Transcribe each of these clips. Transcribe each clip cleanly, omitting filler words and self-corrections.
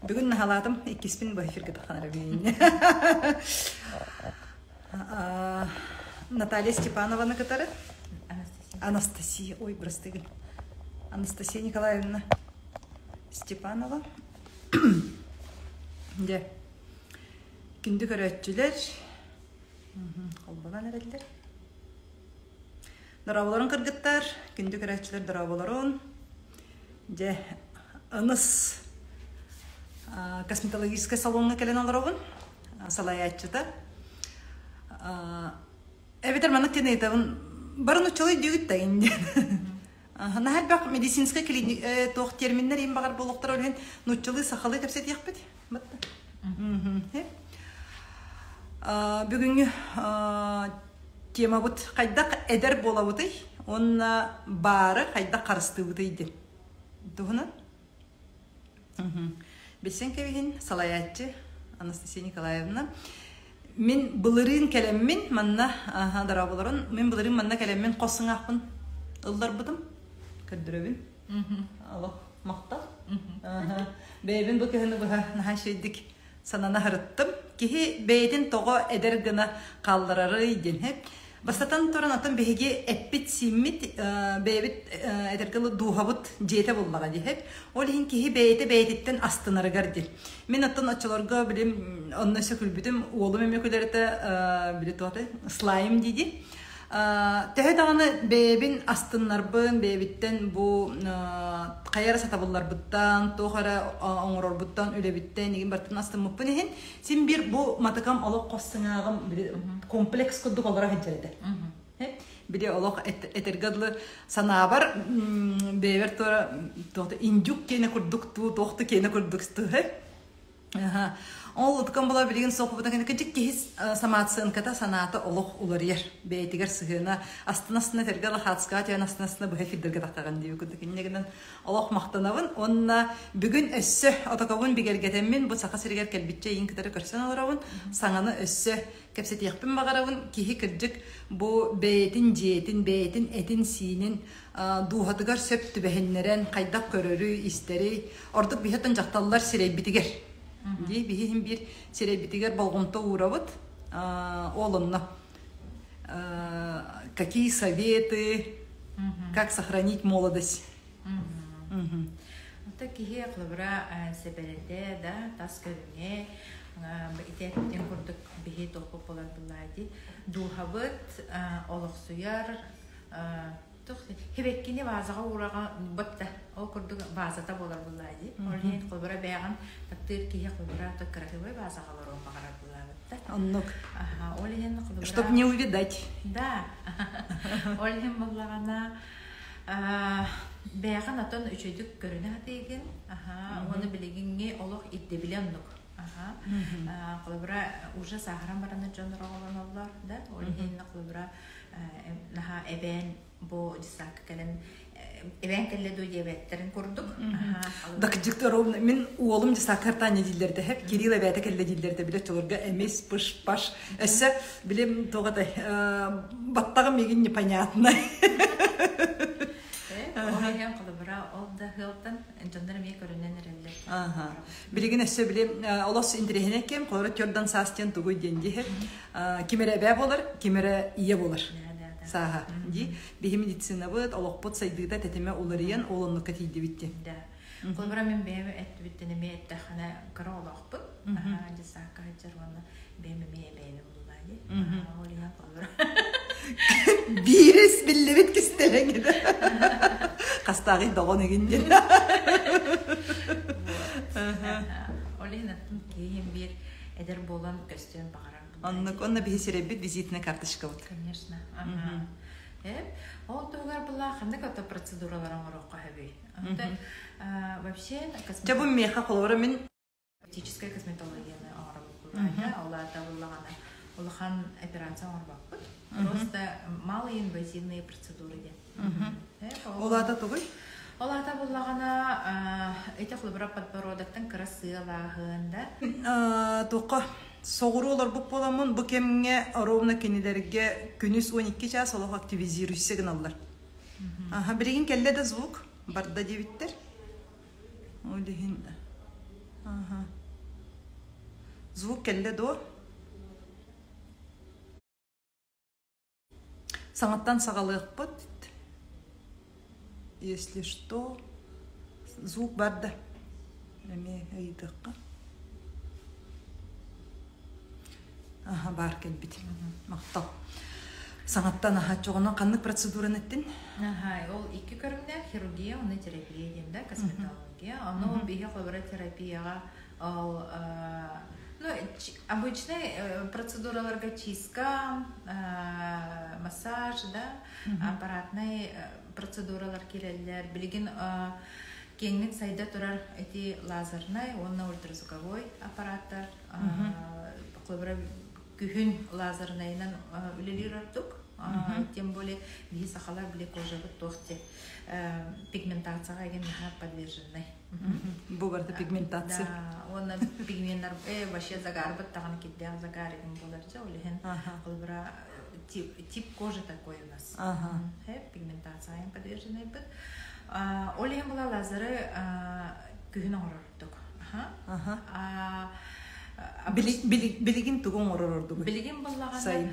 Бүгүн наһалаатым, иккиспин бу эфиргэ таххан эрэ Наталья Степанованы кытары Анастасия, ой, прости, Анастасия Николаевна Степанова. Дьэ, күндү көрөөччүлэр, холбонон эрэллэр. Дорооболорун кыргыттар, күндү көрөөччүлэр дорооболорун. Дьэ, ыныс косметологическай салоҥҥа кэлэн олоробун. Салайааччыта. Эбэтэр маннык диэн ыйытабын, бары нуччалыы өйдүүгүт да диэн. Наһаа элбэх медицинскэй клиник туох терминнэр иин баҕар буолуохтара ол иһин нууччалыы сахалыы кэпсэтиэхпит. Бүгүҥҥү темабыт хайдах эдэр буолабытый уонна баары хайдах харыстыыбытый диэн туһунан. Билсэн кэбиһин салайааччы Анастасия Николаевна. Мин былырыын кэлэммин манна дорооболорун мин былырыын манна кэлэммин хос сыҥаахпын ылларбытым көрдөрөбүн. Олох махтал. Бэйэбин бу кыһыны быһа наһаа үчүгэйдик санана сырыттым. Киһи бэйэтин тоҕо эдэр гына хаалларарый диэн. Бастатан туран, оттон биһиги эппит-сииммит, бэйэбит этэргэ дылы дууһабыт дьиэтэ буллаҕа дии. Ол иһин киһи бэйэтэ бэйэтиттэн астынарыгар диэн. Мин оттон оччолорго билим онно өссө күлбүтүм, уолум эмиэ күлэр этэ, били туох слайм дии Төһө даҕаны бэйэбин астыннарбын, бэйэбиттэн бу хайа эрэ сатабылларбыттан, туох эрэ оҥорорбуттан, үлэбиттэн игин барытын астыммыппын иһин, син биир бу матыкам олох хос сыҥааҕым комплекс курдук олоро сылдьар этэ. Били олох этэргэ дылы санаабар бэйэбэр туора туох индюк киэнэ курдук туу, туох да киэнэ курдук туһэ. Ол уткан була билигин суох кэнники киһи самооценката санаата олох уларыйар. Бэйэтигэр сыһыана астына-астына этэргэ лахаацкаҕа түһэн астына-астына быһа эфирдэргэ тахтаҕын диэбит курдук. Инньэ гынан олох махтанабын уонна бүгүн өссө отокобун бигэргэтэммин бу Саха сиригэр кэлбиччэ эйигин кытары көрсөн олоробун. Саҥаны өссө кэпсэтиэхпин баҕарабын. Киһи кырдьык бу бэйэтин дьиэтин, бэйэтин этин-сиинин дууһатыгар сөп түбэһиннэрэн хайдах көрөрүй, истэрий, ордук биһи дьахталлар сирэйбитигэр дии биһи иһин биир сирэйбитигэр болҕомто уурабыт ол онно какие советы как сохранить молодость Ото киһи холобура сэбэрэтэ да тас көрүҥэ ити эппитин курдук биһи туохпут буолар буллаа дууһабыт олохсуйар туох Хибэккини вазаҕа уураҕа батта ол курдук вазата буолар буоллаа дии. Ол иһин холобура бэйэҕин таптыыр киһи холобура кырасыбай вазаҕа олоруон баҕарар буолаабытта. Оннук. Аха, ол иһин холобура Чтоб не увидать. Да. Ол иһин буоллаҕына бэйэҕин отон үчүгүйдүк көрүнэ сатыыгын. Аха, уонна билигиҥҥи олох ирдэбилэ оннук. Аха. Холобура уже сааһыран баран дьон оҕолоноллор да. Ол иһин холобура наһаа эбээн бу дьыссаакка кэлэн эбээн кэллэ дуо диэбэттэрин курдук. Да кырдьык ровно мин уолум дьыссаакка Таня дииллэр дэһэп Кирилл эбээтэ кэллэ дииллэр да билэ оччолорго эмис пыш паш өссө билим туох этэй баттаҕым мигин непонятно Ол иһин холобура ол да ыалтан дьоннор эмиэ көрүнэн эрэллэр. Билигин өссө били олос интэриэһинэй кэм холобура төрдөн саас диэн тугуй диэн диэһэ ким эрэ эбээ буолар, ким эрэ ийэ буолар сааһа дии. Биһи медицинабыт, олохпут сайдыыта тэтимэ уларыйан ол оннукка тиийдибит диэн. Да. Холобура мин бэйэм эттибиттэн эмиэ эттэххинэ кыра олохпут. Дьыссаакка сылдьар уонна бэйэм эмиэ эбээбин буллаа дии. Ол иһин холобура. Биирис биллибит кистэлэҥ Хастааҕый доҕон игин диэн. Ол иһин аттым киһим биир эдэр буолан көстүөн баҕарар Оннук, онно биһи сирэйбит визитная карточкабыт. Конечно. Ага. Ол туһугар была ханнык ото процедуралар оҥоруохха сөбүй? Вообще Дьэ бу миэхэ холобура мин косметическая косметологияны оҥоробут ол аата буллаҕына улахан операция оҥорбоппут. Просто малые инвазивные процедуры диэн. Ол аата тугуй? Ол аата буллаҕына ити холобура подбородоктан кыра сыалааһын да. Туохха соҕуруу олорбут буоламмын бу кэмҥэ ровно кинилэргэ күнүс 12 чаас олох активизируйся гыналлар. Аха, билигин кэллэ да звук барда диэбиттэр. Ол иһин. Ага. Звук кэллэ дуо? Саҥаттан саҕалыахпыт. Если что, звук барда. Эмиэ ыйытыахха. Аха, баар кэлбит. Махтал. Саҥаттан аха чоҕунан ханнык процедураны эттин? Аха, ол икки көрүҥнээх хирургия уонна терапия диэн да, косметология. Ону ол биһи холобура терапияҕа ол ну, обычный процедураларга чистка, массаж, да, аппаратнай процедуралар киирэллэр. Билигин киэҥник сайда турар эти лазернай уонна ультразвуковой аппараттар. Холобура, күһүн лазернайынан үлэлиир ордук. Тем более биһи сахалар били кожабыт туох те пигментацияҕа эгин наһаа подверженный. Бу барыта пигментация. Да, уонна пигменнар вообще загарбыт даҕаны кирдээх загар игин буолар дьэ, ол иһин холобура тип, тип кожи такой у нас. Пигментация подверженный быт. Ол иһин була лазеры күһүн оҥорордук. Билигин тугу оҥорор ордугуй? Билигин буллаҕына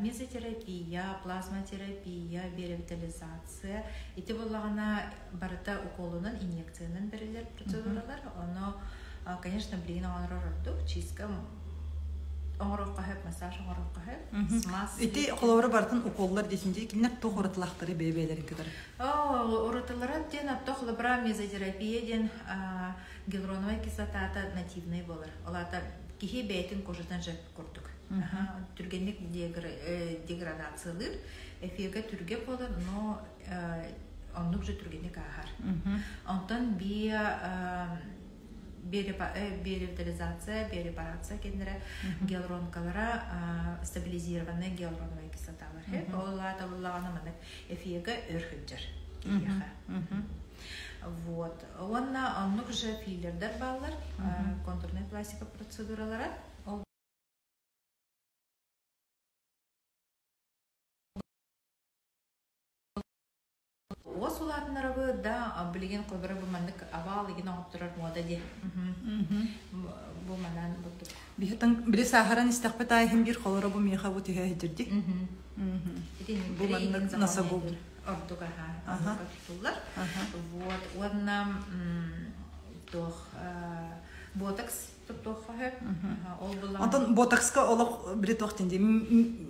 мезотерапия, плазмотерапия, биоревитализация ити буллаҕына барыта уколунан, инъекциянан бэриллэр процедуралар. Ону, конечно, билигин оҥорор ордук. Чистка оҥоруохха сөп, массаж оҥоруохха сөп. Смаз. Ити холобура барытын уколлар диэсинчи кинилэр туох уратылаахтары бэйэ-бэйэлэрин кытары? Уратылара диэн отто холобура мезотерапия диэн гиалуроновай кислотата нативный буолар. Ол аата киһи бэйэтин кожатан же курдук. Түргэнник деградациялыыр, эфиргэ түргэ буолар, но оннук же түргэнник ааһар. Онтон био биоревитализация, биорепарация кэннэрэ гиалуронкалара стабилизированная гиалуроновая кислоталар. Ол аата буллаҕына маннык эфиргэ өр сылдьар киһиэхэ. Вот. Уонна оннук же филлердэр бааллар, контурная пластика процедуралара. Ол Уос улаатынарабы да билигин холборо бу маннык абаал игин оҥотторор муода дии. Бу манан бурдук. Биһитин били сааһыран истэхпит аайы биир холоро бу миэхэ бу түһэ сылдьар Ити Бу маннык носогуб. Ордук аха тутуллар. Вот уонна туох ботокс туттуохха сөп. Ол булан Онтон ботокска олох били туох диэн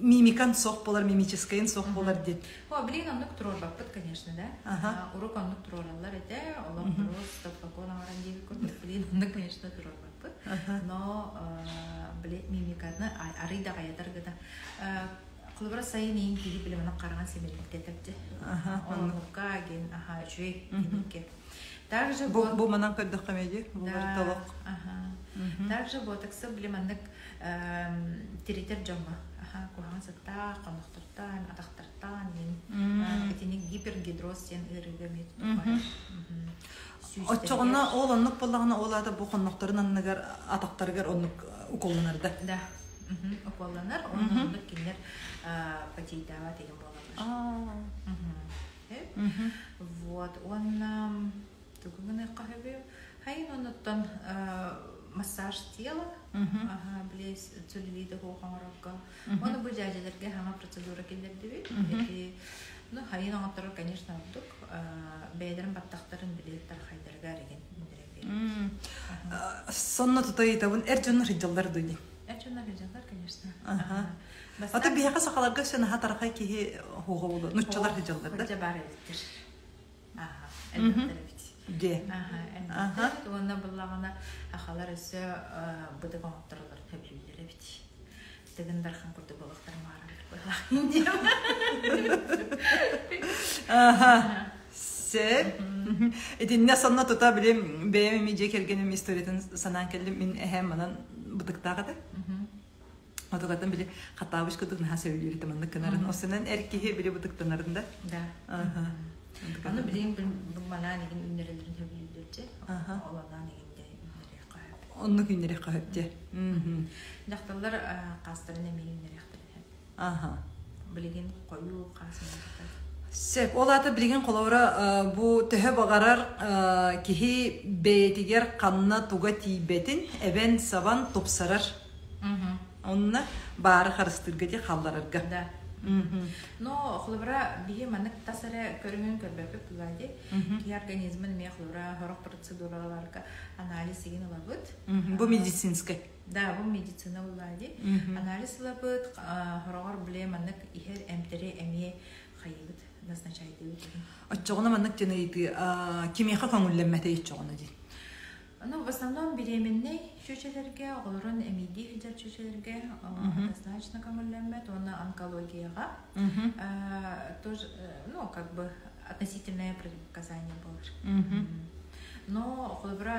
мимикан сох болар, мимическайын сох болар диэн. О, билигин оннук туруорбаппыт, конечно, да. Урук оннук туруораллар этэ, олох просто флакон оҥорон диэбит курдук, билигин оннук, конечно, туруорбаппыт. Но били мимиканы арый да хайатар гына холобура сайын иин киһи били маны хараҥан симэлиттэтэр Оннукка ген аха үчүгэй мимикке. Также Бу бу манан көрдөххө меди бу толох. Также ботоксы били маннык тиритер дьоҥҥо куһаҕан сыттаах, хоннохтортон, атахтартан иин итини гипергидроз диэн ыарыыга эмиэ тутуллар. Оччоҕуна ол оннук буоллаҕына ол аата бу хоннохторун анныгар атахтарыгар оннук уколланар да? Да. Уколланар, онно оннук кинилэр потейдаабат деген буолаллар. Вот, уонна тугу гыныахха сөбүй? Хайын оннуттан массаж тела, били целлюлиты оҥорорго. Оны бу дьээдьэлэргэ саҥа процедура киллэрдибит. Ити, ну, хайын оҥотторор, конечно, ордук. Бэйэлэрин баттахтарын били тархайдарыгар игин индирэбит. Сонно тута ыйытабын, эр дьоннор сылдьаллар дуо дии? Эр дьоннор сылдьаллар, конечно. Ата биһиэхэ сахаларга өссө наһаа тарахай киһи хуоҕа буолуо. Нуччалар сылдьаллар да? Дьэ баар эбиттэр. Аха, элбэхтэр эбит. Дьэ. Аха, элбэхтэр. Уонна буллаҕына ахалар өссө быдык оҥоттороллор сөбүлүүллэр эбит. Тыгын дархан курдук буолуохтарын баҕараллар быһалаах диэм. Аха. Сөп. Итиннэ сонно тута билим бэйэм эми дьиэ кэргэним историятын санаан кэллим. Мин эһээм манан бытыктаах этэ. Отугатын били хатаабыш курдук наһаа сөбүлүүр этим маннык гынарын. Осунан эр киһи били бытыктанарын да. Да. Аны билигин бу манаан игин үннэрэлэрин сөбүлүүллэр Ол анаан игин де үннэриэххэ сөп. Оннук үннэриэххэ сөп дьэ. Дьахталлар хаастарын эмиэ үннэриэхтэрин сөп. Аха. Билигин хойуу хаас. Сөп. Ол аата билигин холобура бу төһө баҕарар киһи бэйэтигэр ханна туга тиийбэтин эбэн-сабан тупсарар. Онно баары харыстыырга дии халларарга. Да. Но холобура биһи маннык тас эрэ көрүҥүн көрбөппүт буолаа дии. Киһи организмын эмиэ холобура сорох процедураларга анализ игин ылабыт. Бу медицинскэй. Да, бу медицина буолаа дии. Анализ ылабыт, хороҕор биле маннык иһэр эмтэри эмиэ хайыыбыт, назначайдыыбыт. Оччоҕуна маннык диэн ыйытыы кимиэхэ көҥүллэммэтэй оччоҕуна диэн? Ну, в основном беременный чүөчэлэргэ, оҕолорун эмиийдии сылдьар чүөчэлэргэ однозначно көҥүллэммэт уонна онкологияҕа тоже, ну, как бы относительное противопоказание буолар. Но холобура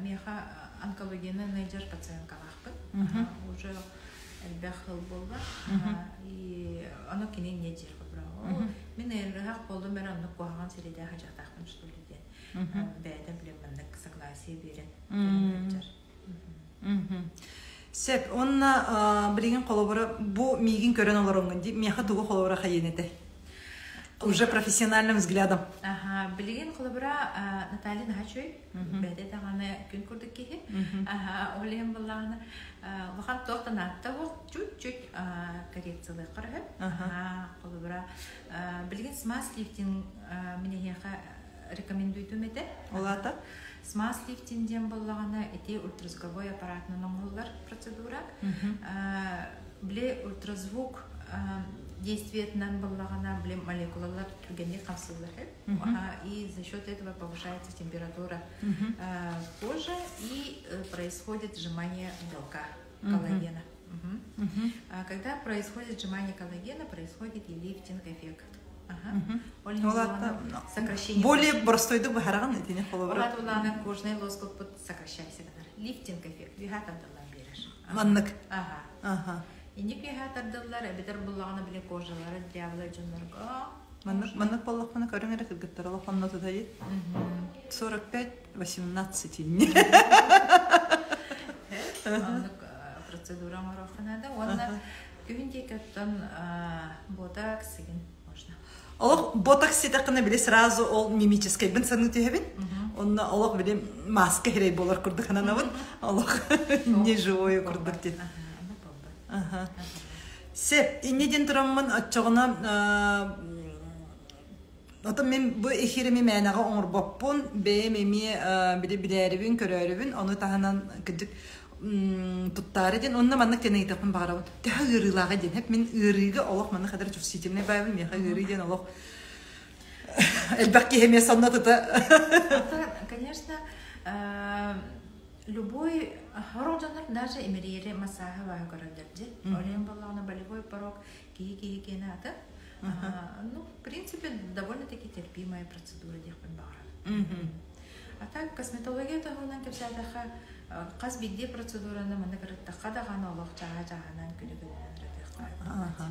миэхэ онкологияны найдер пациенткалаахпын. Уже элбэх сыл буолла. И ону кини не диир холобура. Мин ыарыһах буолдум эрэ оннук куһаҕан сирэйдээх дьахтаахпын что ли диэн. Бэйэтэ билэн маннык согласие биэрэн сылдьар. Сөп. Онно билигин холобура бу миигин көрөн олороҥҥун дии. Миэхэ тугу холобура хайыан этэй? Уже профессиональным взглядом. Аха, билигин холобура Наталья наһаа бэйэтэ даҕаны күн курдук киһи. Аха, ол иһин буоллаҕына улахан туох да наадата суох, чуть-чуть коррекциялыахха сөп. Аха, холобура билигин смаз лифтинг мин эһиэхэ рекомендуйдум этэ. Ол аата? Смаз лифтинг диэн буоллаҕына ити ультразвуковой аппаратынан оҥоһуллар процедура. Били ультразвук действиетынан буоллаҕына били молекулалар түргэнник хамсыыллар и за счет этого повышается температура кожи и происходит сжимание белка коллагена. Когда происходит сжимание коллагена, происходит и лифтинг-эффект. Сокращение. Более простойдук быһараҕын итини холобура. Ол кожный лоскут сокращайся гынар. Лифтинг эффект үһэ тардыллан биэрэр. Маннык. Ага. Ага. Инник үһэ тардыллар, эбэтэр буллаҕына били кожалара дряблый дьоннорго. Маннык маннык буоллахпына көрүҥ эрэ кыргыттар олох онно тутайыт. 45 18 инни. Оннук процедура оҥоруохха наада. Уонна күһүн диэки оттон ботокс игин можно. Олох ботокс ситэххинэ били сразу ол мимическайбын саныы түһэбин. Онно олох били маска хирей буолар курдук ананабын. Олох не живое курдук диэн. Аха. Сеп, инне диэн тураммын оччоҕуна Отон мин бу эфирими мээнэҕэ оҥорбоппун, бэйэм эмиэ били билээрибин, көрөөрүбүн, ону таһынан кырдьык туттаары диэн, онно маннык диэн ыйытыахпын баҕарабын. Төһө ыарыылааҕа диэн, хэп мин ыарыыга олох маннык хадара чувствительный баайбын, миэхэ ыарыы диэн олох элбэх киһи эмиэ сонно тута. Конечно, любой сорох дьоннор даже имэрийэри массааһы баһа көрөллөр дьи. Ол иһин буоллаҕына болевой порог киһи-киһи киэнэ атын. Ну, в принципе, довольно-таки терпимая процедура диэхпин баҕарабын. А так, косметология туһунан кэпсээтэххэ, хас биирдии процедураны манна кырыттахха даҕаны олох чааһа-чааһынан күнү-күнүнэн ырытыахха.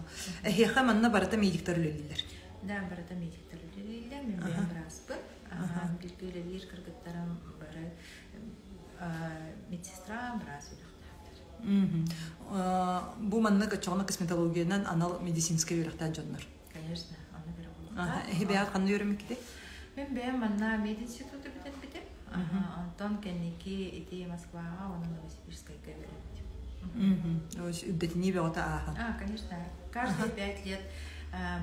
Эһиэхэ манна барыта медиктэр үлэлииллэр. Да, барыта медиктэр үлэлииллэр. Мин бэйэм бырааспын. Бииргэ үлэлиир кыргыттарым бары медсестра, быраас үөрэхтээхтэр. Бу маннык оччоҕуна косметологиянан анал медицинскэй үөрэхтээх дьоннор. Конечно, онно бэрэ буолуохтаах. Эһи бэйэҕит ханна үөрэммиккитий? Мин бэйэм манна мединституту бүтэрбитим. Онтон кэнники ити Москваҕа уонна Новосибирскайга үөрэммитим. Үрдэтинии бөҕөтө ааһан. А, конечно. Каждые 5 лет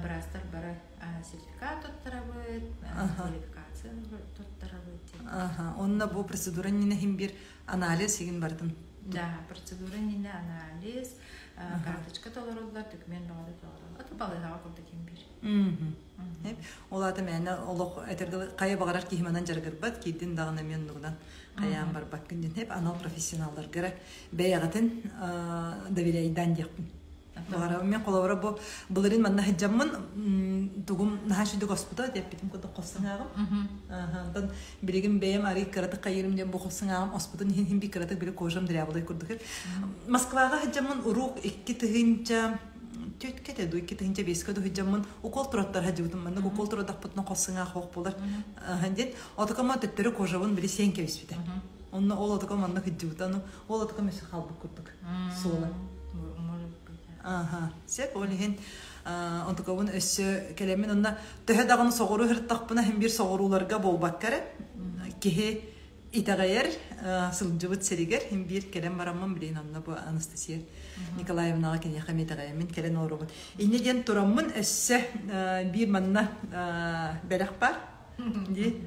быраастар бары сертификат туттарабыт, квалификация туттарабыт. Онно бу процедура иннинэ иһин биир анализ игин бардым. Да, процедура иннинэ анализ, карточка толоруллар, документ бөҕөтө толоруллар. Аты балыыһаҕа курдук иһин биир. Ол аата мээнэ олох этэргэ хайа баҕарар киһи манан дьарыгырбат, киирдин даҕаны эмиэ оннугунан хайаан барбаккын диэн хеп анал профессионалларгара бэйэҕитин доверяйдаан диэхпин. Баҕара мен холобура бу былырыын манна сылдьаммын тугум наһаа үчүгэй оспута диэппитим курдук хос сыҥааҕым. Онтон билигин бэйэм арый кыратык хайыырым диэн бу хос сыҥааҕым оспутун иһин иһин би кыратык били кожам дрябылай курдук. Москваҕа сылдьаммын уруок 2004-кэ дуу 2005-кэ дуу сылдьаммын укол тураттар сылдьыбытым маннык укол турадахпытына хос сыҥаах хоох буолар диэн отокома төттөрү кожабын били сиэн кэбиспитэ. Онно ол отоко маннык сылдьыбыта ону ол отоко өссө хаалбыт курдук суола. Может быть. Ага, сөп, ол иһин. Онтукабын өссө кэлэммин онно төһө даҕаны соҕуруу сырыттахпына иһин биир соҕурууларга буолбакка эрэ киһи итэҕэйэр сылдьыбыт сиригэр иһин биир кэлэн бараммын билигин онно бу Анастасия Николаевнаҕа киниэхэ эмиэ итэҕэйэммин кэлэн олоробун. Инньэ диэн тураммын өссө биир манна бэлэх баар. Дии.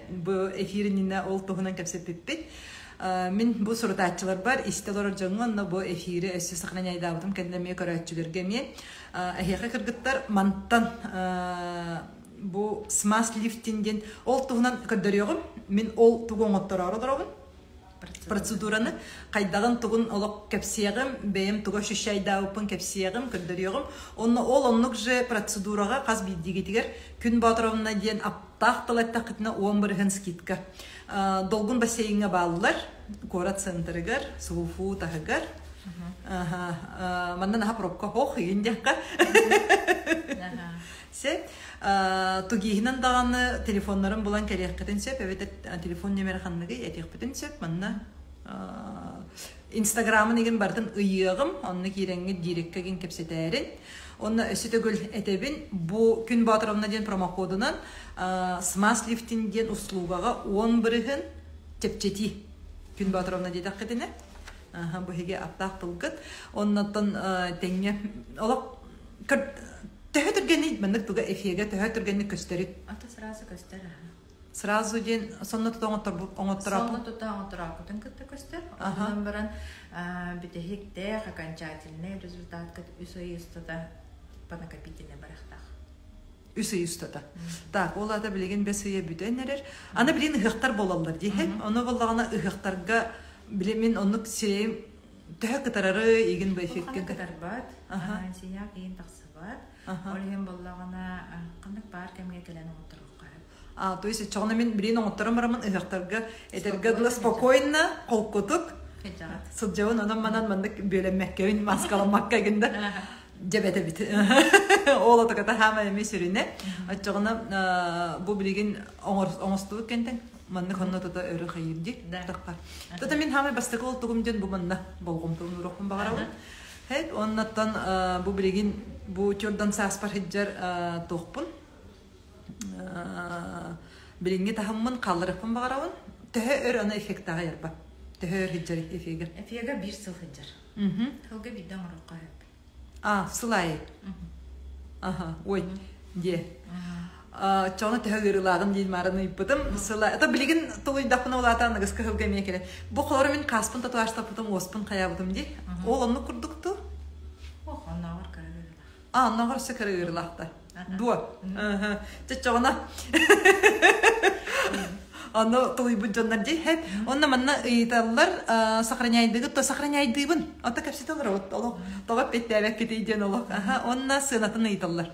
Бу эфир иннинэ ол туһунан кэпсэппиппит. Мин бу сурутааччыларбар истэ олорор дьоҥҥо онно бу эфири өссө сохраняйдаабытым кэннэ эмиэ көрөөччүлэргэ эмиэ эһиэхэ кыргыттар мантан бу смаз лифтинг диэн ол туһунан көрдөрүөҕүм. Мин ол тугу оҥоттороору олоробун. Процедураны хайдаҕын тугун олох кэпсиэҕим, бэйэм тугу ощущайдаабыппын кэпсиэҕим, көрдөрүөҕүм. Онно ол оннук же процедураҕа хас биирдиигитигэр Күн Боотуровна диэн аптаах тыл эттэххитинэ 10% скидка. Долгун бассейҥҥа бааллар, куорат центрыгар, Суфу таһыгар. Манна наһаа пробка хоох игин диэххэ. Сөп. Тугиһынан даҕаны телефоннарын булан кэлиэххитин сөп, эбэтэр телефон нүөмэрэ ханныгый этиэхпитин сөп. Манна Инстаграмын игин барытын ыйыаҕым, онно киирэҥҥит дирекка игин кэпсэтээрин. Онно өссө төгүл этэбин, бу Күн Боотуровна диэн промокодунан Смаз лифтин диэн услугаҕа 10% чэпчэтии. Күн Боотуровна диэтэххитинэ, бу эһиги аптаах тылгыт. Оннотон тэҥҥэ олох төһө түргэнник маннык туга эфигэ төһө түргэнник көстөрүй? Ата сразу көстөр аха. Сразу диэн сонно тута оҥотторооппун. Сонно тута оҥотторооппутун кытта көстөр. Онон баран бүтэһиктээх окончательный результатка үс ый устата по накопительной барахтаах. Үс ый устата. Так, ол ата билигин бэс ыйа бүтэн эрэр. Аны билигин ыһыахтар буолаллар дии. Ону буоллаҕына ыһыахтарга били мин оннук сирэйим төһө кытарары игин бу эффеккин кытарбат. Синяк иин тахсыбат. Ол иһин буоллаҕына ханнык баар кэмҥэ кэлэн оҥотторуохха А, то есть оччоҕуна мин билигин оҥотторон бараммын ыһыахтарга этэргэ дылы спокойно, холкутук сылдьабын, онон манан маннык бүөлэммэккэбин, маскаламмакка гин да дьэбэтэбит. Ол отоката хаама эми сүрүнэ. Оччоҕуна бу билигин оҥостубут кэнтэн маннык онно тута өрө хайыыр дии. Тута мин хаамай бастакы ол тугум диэн бу манна болҕомтобун уруохпун баҕарабын. Хэт, оннаттан бу билигин бу чордан сааспар сылдьар туохпун билиҥҥи таһыммын хаалларыахпын баҕарабын. Төһө өр аны эффектааҕа ярба? Төһө өр сылдьар эфигэ? Эфигэ биир сыл сылдьар. Сылга биирдэ оҥоруохха сөп. А, сыл аайы. Аха, ой, диэ. Чоҕуна төһө ыарыылааҕын диин маарын ыйыппытым. Сыла, это билигин тулуйдахпына улаатаан аныгыскы сылга эмиэ кэлэн. Бу холоро мин хааспын татуажтаппытым, уоспун хайаабытым дии. Ол оннук курдукту. Ох, оннооҕор кыра ыарыылаах. А, оннооҕор өссө кыра ыарыылаахта. Дуо? Чочоҕуна. Ону тулуйбут дьоннор дии. Хэп. Онно манна ыйыталлар, сохраняйдыгыт, то сохраняйдыыбын. Ото кэпсэтэ олоробут. Олох тоҕо эппиэттээбэккитий диэн олох. Аха, онно сыанатын ыйыталлар.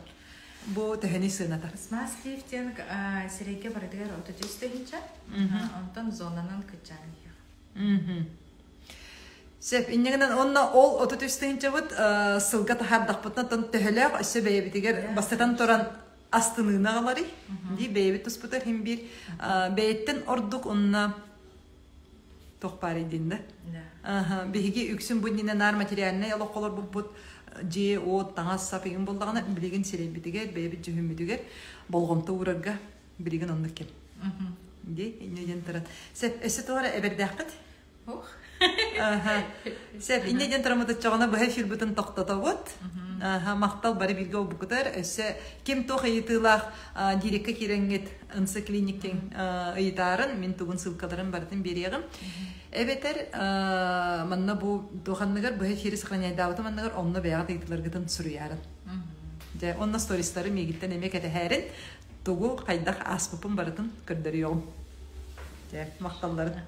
Бу төһөнүй сыаната? Смаз лифтинг сирэйгэ барытыгар 33 тыһыынча. Онтон зонанан кыччаан иһиэх. Сөп, инньэ гынан уонна ол 33 тыһыынчабыт сылга таһаардахпытына оттон төһөлөөх өссө бэйэбитигэр бастатан туран астыныыны аҕаларый дии бэйэбит туспутар иһин биир бэйэттэн ордук онно туох баарый диэн да биһиги үксүн бу иннинэ наар материальнай олоххо олорбуппут дьиэ уот таҥас сап игин буоллаҕына билигин сирэйбитигэр бэйэбит дьүһүммүтүгэр болҕомто уурарга билигин оннук кэм дии инньэ диэн туран сөп өссө туох эрэ эбэрдээххит Ух. Сөп, инньэ диэн тураммытыччаҕына быһа эфирбытын тохтотобут. Махтал бары бииргэ олбукутар. Өссө ким туох ыйытыылаах дирекка киирэҥҥит ынса клиниктен ыйытаарын, мин тугун ссылкаларын барытын биэриэҕим. Эбэтэр манна бу туоханныгар быһа эфири сохраняйдаабытым анныгар онно бэйэҕит ыйытыыларгытын суруйаарын. Дьэ, онно стористары миигиттэн эмиэ кэтэһээрин, тугу хайдах ааспыппын барытын көрдөрүөҕүм. Дьэ, махталларын.